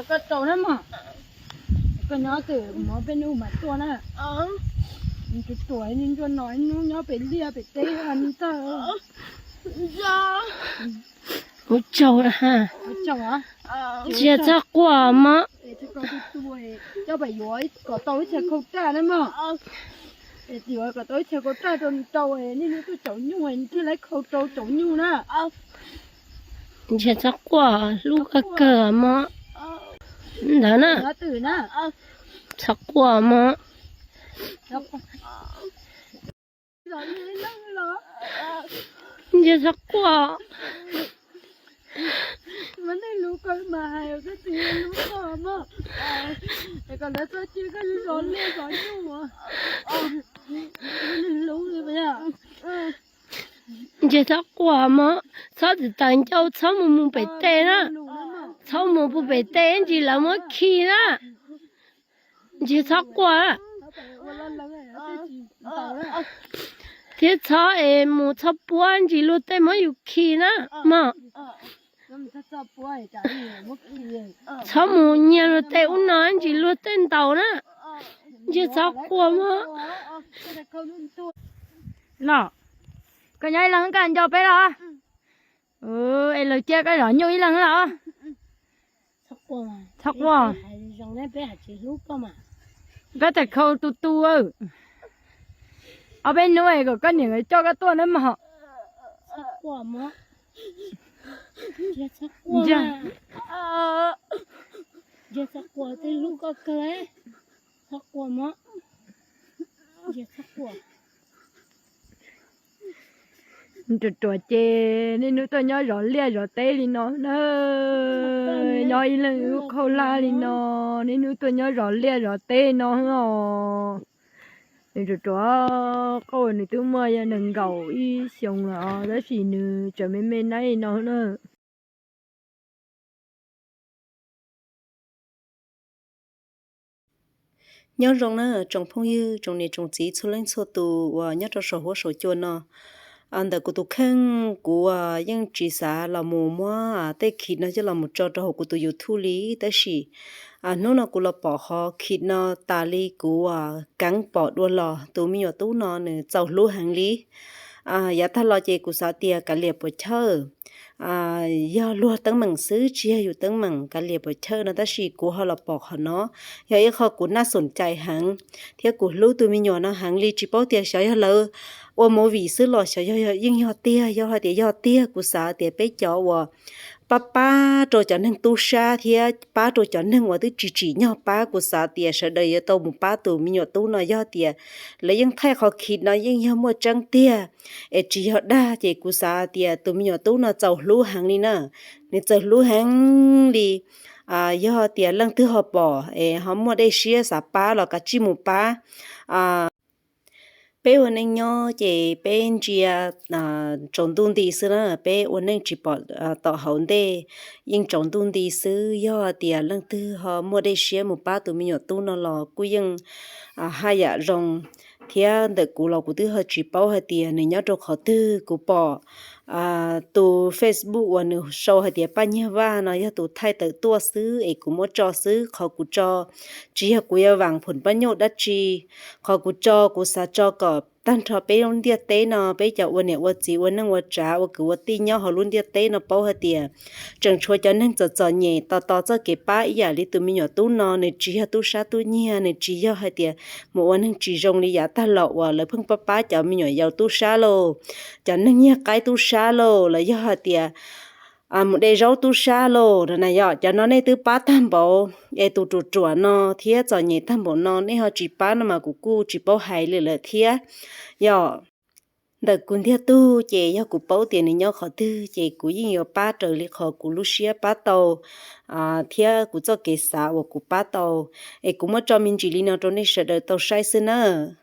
Koj rau na mog, koj nyob twm mov peb nub mam tuaj na. Tus ruam ntsuag no ib hnub nyob pem liaj pem teb ntag. Ua tsaug, ntsia txhob quaj mog. Coj pem yuav kom tau ib txhia khau raj na mog. Yuav kom tau ib txhia khau raj rau nws rau, niaj hnub tuaj caum nyuj thiaj li khau rau caum nyuj na. Ntsia txhob quaj, hlub koj kawg mog. Ntawd na, txhob quaj mog. Ntsia txhob quaj. Ntsia txhob quaj mog, txhob txwm taws ncauj, txhob mus mus pem tej na, txhob mus pem tej ntsis lawv muab khi na. Ntsia txhob quaj thiab txhob es mus txhob puab ntsis luag tej muab yus khi na mog. Txhob mus nyiag luag tej ub no ntsis luag tej ntaus na. Ntsia txhob quaj mog. Los, koj nyob ib leeg koj nco peb los? Es lawv cia koj zov nyuj ib leeg los? Txhob quaj. Koj txawm khau tu tu. Ob peb hnub es kom koj niam nkawd coj koj tuaj na mog. Ruam ruam ces niaj hnub tuaj nyob zov liaj zov teb li no na. Nyob ib leeg lub qhau laj li no, niaj hnub tuaj nyob zov liaj zov teb no os. Nws ruam ruam, qhov uas nws twb muaj yog nees nkaum ib xyoos lawm os, tab sis nws tseem me me na li no na. Nyob zoo na tsoom phooj ywg, tsoom niam tsoom txiv txhua leej txhua tus uas nyob rau saum huab saum cua no. Ntawm kuv tus kheej kuv yeej tsis xav los mus muab tej khit no coj los mus tso rau hauv kuv tus YouTube li, tab sis hnub no kuv los pom qhov khit no tas li kuv keev pom dua los tus me nyuam tub no nws txaus hlub heev li. Yav tag los ces kuv xav tias kav liam puas chawj, yog luag teeb meem xwb tsis yog yus teeb meem kav liam puas chawj no, tab sis kuv ho los pom qhov no yog ib qho kuv naj xoom cai heev, thiab kuv hlub tus me nyuam no heev li, tsis paub tias xyov yog lawv ua movie xwb los xyov yog yeej yog tiag. Yog hais tias yog tiag kuv xav tias peb cov uas pab pab rau cov neeg tub sab thiab pab rau cov neeg uas twb tsis tsim nyog pab, kuv xav tias sawv daws yuav tau mus pab tus me nyuam tub no. Yog tias lawv yeej thaij qhov khit no yeej yog muaj tseeb tiag es tsis yog dag, ces kuv xav tias tus me nyuam tub no txaus hlub heev li na. Nws txaus hlub heev li. Yog tias leej twg ho pom es ho muaj dej siab xav pab los kav tsij mus pab. Peb ua neej nyob ces peb ntsia tsaus ntuj nti xwb na, peb ua neej tsis pom tom hauv ntej, yeej tsaus ntuj nti xwb. Yog tias leej twg ho muaj dej siab mus pab tus me nyuam tub no los kuj yeej haj yam zoo, thiab ntawm kuv los kuv twb ho tsis paub hais tias nws nyob rau qhov twg. Kuv pom tus Facebook uas nws sau hais tias Paj Nyiag Vaj no yog tus thaij tawm tuaj xwb es kuv muab tso xwb. Qhov kuv tso tsis yog kuv yuav vam phom pab nyuj dab tsi, qhov kuv tso kuv xav tso kom tag nrho peb lub ntiaj teb no, peb cov ua niam ua txiv ua neej ua tsav ua kwv ua tij nyob hauv lub ntiaj teb no paub hais tias tseem tshuav cov neeg txom txom nyem tos tos txoj kev pab ib yam li tus me nyuam tub no. Nws tsis yog tub sab tub nyiag, nws tsis yog hais tias mus ua neeg tsis zoo li yav tag los uas lawv pheej pab pab cov me nyuam yaus tub sab lauj, cov neeg nyiag qaib tub sab lauj, los yog hais tias mus de zaub tub sab lauj no na. Yog cov no nej twb pab tag npaum, es tus ruam ruam no thiab txom nyem tag npaum no nej ho tsis pab no mas kuv kuj tsis paub hais li lawm thiab. Yog ntawm kuv ntiag tug ces yog kuv paub tias nws nyob qhov twg ces kuv yeej yuav pab raws li qhov kuv lub siab pab tau thiab kuv txoj kev xav uas kuv pab tau. Es kuv muab tso me ntsis li no rau nej sawv daws tau saib xwb nawb.